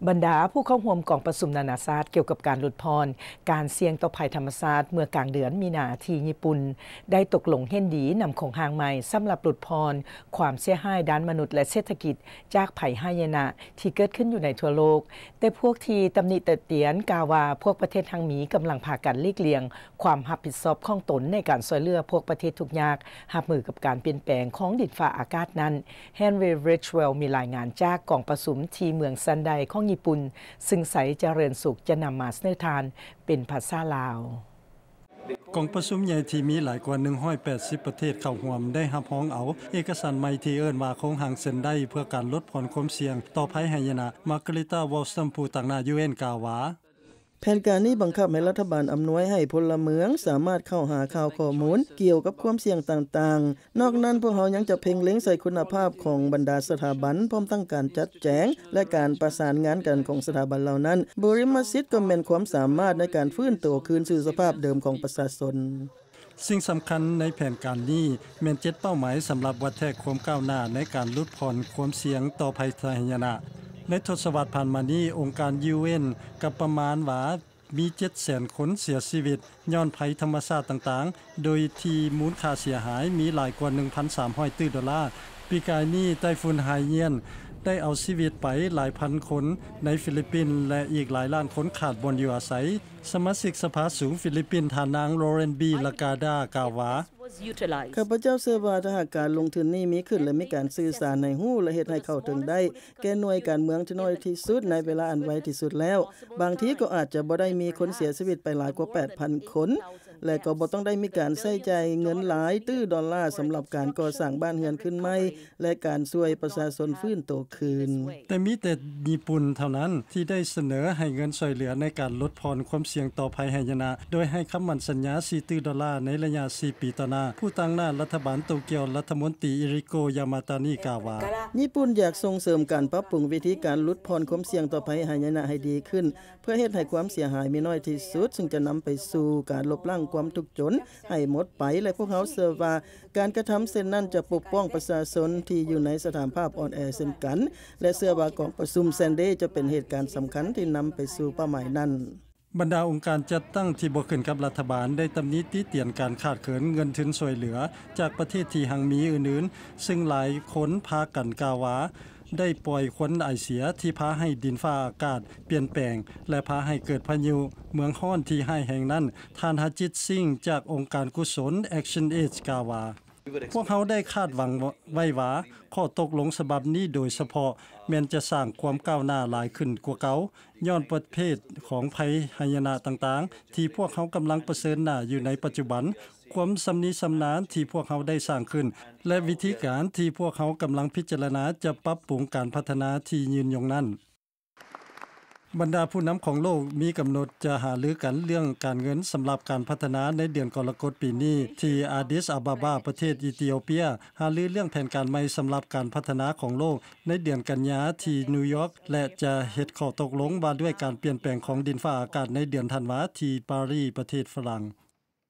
ບັນດາຜູ້ເຂົ້າຮ່ວມກອງປະຊຸມນານາຊາດກ່ຽວກັບການຫຼຸດຜ່ອນການສ່ຽງຕໍ່ໄພທຳມະຊາດເມື່ອກາງເດືອນມີນາທີ່ຍີ່ປຸ່ນ ໄດ້ຕົກລົງເຫັນດີນຳໂຄງຮ່າງໃໝ່ສຳລັບຫຼຸດຜ່ອນຄວາມເສຍຫາຍດ້ານມະນຸດ ແລະ ເສດຖະກິດຈາກໄພຫາຍະນະທີ່ເກີດຂຶ້ນຢູ່ໃນທົ່ວໂລກ. ແຕ່ພວກທີ່ຕຳໜິຕິຕຽນກ່າວວ່າ ພວກປະເທດຮັ່ງມີກຳລັງພາກັນຫຼີກລ່ຽງຄວາມຮັບຜິດຊອບຂອງຕົນໃນການຊ່ວຍເຫຼືອພວກປະເທດທຸກຍາກຮັບມືກັບການປ່ຽນແປງຂອງດິນຟ້າອາກາດນັ້ນ. Henry Ridgwell ມີລາຍງານຈາກກອງປະຊຸມທີ່ເມືອງ Sendai ຂອງຍີ່ປຸ່ນ, ຊຶ່ງໄຊຈະເລີນສຸກຈະນຳມາສະເໜີທ່ານເປັນພາສາລາວ. ກອງປະຊຸມໃຫຍ່ທີ່ມີຫຼາຍກວ່າໜຶ່ງຮ້ອຍແປດສິບປະເທດເຂົ້າຮ່ວມ ໄດ້ຮັບຮອງເອົາເອກະສານໃໝ່ທີ່ເອີ້ນວ່າໂຄງຮ່າງ Sendai ເພື່ອການຫຼຸດຜ່ອນຄວາມສ່ຽງຕໍ່ໄພຫາຍະນະ. Margarita Wallström ຜູ້ຕາງໜ້າ UN ກ່າວວ່າ: ແຜນການນີ້ບັງຄັບໃຫ້ລັດຖະບານອຳນວຍໃຫ້ພົນລະເມືອງສາມາດເຂົ້າຫາຂ່າວຂໍ້ມູນກ່ຽວກັບຄວາມສ່ຽງຕ່າງໆ. ນອກນັ້ນ, ພວກເຮົາຍັງຈະເພັ່ງເລັງໃສ່ຄຸນນະພາບຂອງບັນດາສະຖາບັນ, ພ້ອມທັງການຈັດແຈງ ແລະ ການປະສານງານກັນຂອງສະຖາບັນເຫຼົ່ານັ້ນ. ບູລິມະສິດກໍແມ່ນຄວາມສາມາດໃນການຟື້ນໂຕຄືນສູ່ສະພາບເດີມຂອງປະຊາຊົນ. ສິ່ງສຳຄັນໃນແຜນການນີ້ແມ່ນເຈັດເປົ້າໝາຍສຳລັບວັດແທກຄວາມກ້າວໜ້າໃນການຫຼຸດຜ່ອນຄວາມສ່ຽງຕໍ່ໄພຫາຍະນະ. ໃນທົດສະວັດຜ່ານມານີ້, ອົງການ UN ກໍປະມານວ່າມີເຈັດແສນຄົນເສຍຊີວິດຍ້ອນໄພທຳມະຊາດຕ່າງໆ, ໂດຍທີ່ມູນຄ່າເສຍຫາຍມີຫຼາຍກວ່າໜຶ່ງພັນສາມຮ້ອຍຕື້ໂດລາ. ປີກາຍນີ້, ໄຕ້ຝຸ່ນ Haiyan ໄດ້ເອົາຊີວິດໄປຫຼາຍພັນຄົນໃນຟີລິບປິນ ແລະ ອີກຫຼາຍລ້ານຄົນຂາດບ່ອນຢູ່ອາໄສ. ສະມາຊິກສະພາສູງຟີລິບປິນ ທ່ານນາງ Lauren B Lagada ກ່າວວ່າ: ຂ້າພະເຈົ້າເຊື່ອວ່າ ຖ້າຫາກການລົງທຶນນີ້ມີຂຶ້ນ ແລະ ມີການສື່ສານໃຫ້ຮູ້ ແລະ ເຮັດໃຫ້ເຂົ້າເຖິງໄດ້ແກ່ໜ່ວຍການເມືອງທີ່ໜ້ອຍທີ່ສຸດໃນເວລາອັນໄວທີ່ສຸດແລ້ວ, ບາງທີກໍອາດຈະບໍ່ໄດ້ມີຄົນເສຍຊີວິດໄປຫຼາຍກວ່າແປດພັນຄົນ ແລະ ກໍບໍ່ຕ້ອງໄດ້ມີການໃຊ້ຈ່າຍເງິນຫຼາຍຕື້ໂດລາສຳລັບການກໍ່ສ້າງບ້ານເຮືອນຄືນໃໝ່ ແລະ ການຊ່ວຍປະຊາຊົນຟື້ນໂຕຄືນ. ແຕ່ມີແຕ່ຍີ່ປຸ່ນເທົ່ານັ້ນທີ່ໄດ້ສະເໜີໃຫ້ເງິນຊ່ວຍເຫຼືອໃນການຫຼຸດຜ່ອນຄວາມສ່ຽງຕໍ່ໄພຫາຍະນະ, ໂດຍໃຫ້ຄຳໝັ້ນສັນຍາສີ່ຕື້ໂດລາໃນໄລຍະສີ່ປີຕໍ່ໜ້າ. ຜູ້ຕາງໜ້າລັດຖະບານໂຕກຽວ, ລັດຖະມົນຕີ Enrico Yamatani ກ່າວວ່າ: ຍີ່ປຸ່ນຢາກສົ່ງເສີມການປັບປຸງວິທີການຫຼຸດຜ່ອນຄວາມສ່ຽງຕໍ່ໄພຫາຍະນະໃຫ້ດີຂຶ້ນ, ເພື່ອເຮັດໃຫ້ຄວາມເສຍຫາຍມີໜ້ອຍທີ່ສຸດ, ຊຶ່ງຈະນຳໄປສູ່ການລົບລ້າງຄວາມທຸກຈົນໃຫ້ໝົດໄປ, ແລະ ພວກເຮົາເຊື່ອວ່າ ການກະທຳເຊັ່ນນັ້ນຈະປົກປ້ອງປະຊາຊົນທີ່ຢູ່ໃນສະຖານພາບອ່ອນແອເຊັ່ນກັນ ແລະ ເຊື່ອວ່າກອງປະຊຸມ Sendai ຈະເປັນເຫດການສຳຄັນທີ່ນຳໄປສູ່ເປົ້າໝາຍນັ້ນ. ບັນດາອົງການຈັດຕັ້ງທີ່ບໍ່ຂຶ້ນກັບລັດຖະບານໄດ້ຕຳໜິຕິຕຽນການຂາດເຂີນເງິນທຶນຊ່ວຍເຫຼືອຈາກປະເທດທີ່ຮັ່ງມີອື່ນໆ, ຊຶ່ງຫຼາຍຄົນພາກັນກ່າວວ່າ ໄດ້ປ່ອຍຄວັນໄອເສຍທີ່ພາໃຫ້ດິນຟ້າອາກາດປ່ຽນແປງ ແລະ ພາໃຫ້ເກີດພາຍຸເມືອງຮ້ອນທີ່ຮ້າຍແຮງນັ້ນ. ທ່ານ Harjit Singh ຈາກອົງການກຸສົນ ActionAid ກ່າວວ່າ: ພວກເຮົາໄດ້ຄາດຫວັງໄວ້ວ່າ ຂໍ້ຕົກລົງສະບັບນີ້ໂດຍສະເພາະແມ່ນຈະສ້າງຄວາມກ້າວໜ້າຫຼາຍຂຶ້ນກວ່າເກົ່າ, ຍ້ອນປະເພດຂອງໄພຫາຍະນະຕ່າງໆ ທີ່ພວກເຮົາກຳລັງປະເຊີນໜ້າຢູ່ໃນປັດຈຸບັນ, ຄວາມຊຳນິຊຳນານທີ່ພວກເຮົາໄດ້ສ້າງຂຶ້ນ ແລະ ວິທີການທີ່ພວກເຮົາກຳລັງພິຈາລະນາຈະປັບປຸງການພັດທະນາທີ່ຍືນຍົງນັ້ນ. ບັນດາຜູ້ນຳຂອງໂລກມີກຳນົດຈະຫາລືກັນເລື່ອງການເງິນສຳລັບການພັດທະນາໃນເດືອນກໍລະກົດປີນີ້ ທີ່ອາດິສອາບາບາ ປະເທດອີທິໂອເປຍ, ຫາລືເລື່ອງແຜນການໃໝ່ສຳລັບການພັດທະນາຂອງໂລກໃນເດືອນກັນຍາທີ່ນິວຢອກ ແລະ ຈະເຮັດຂໍ້ຕົກລົງວ່າດ້ວຍການປ່ຽນແປງຂອງດິນຟ້າອາກາດໃນເດືອນທັນວາທີ່ປາຣີ ປະເທດຝຣັ່ງ.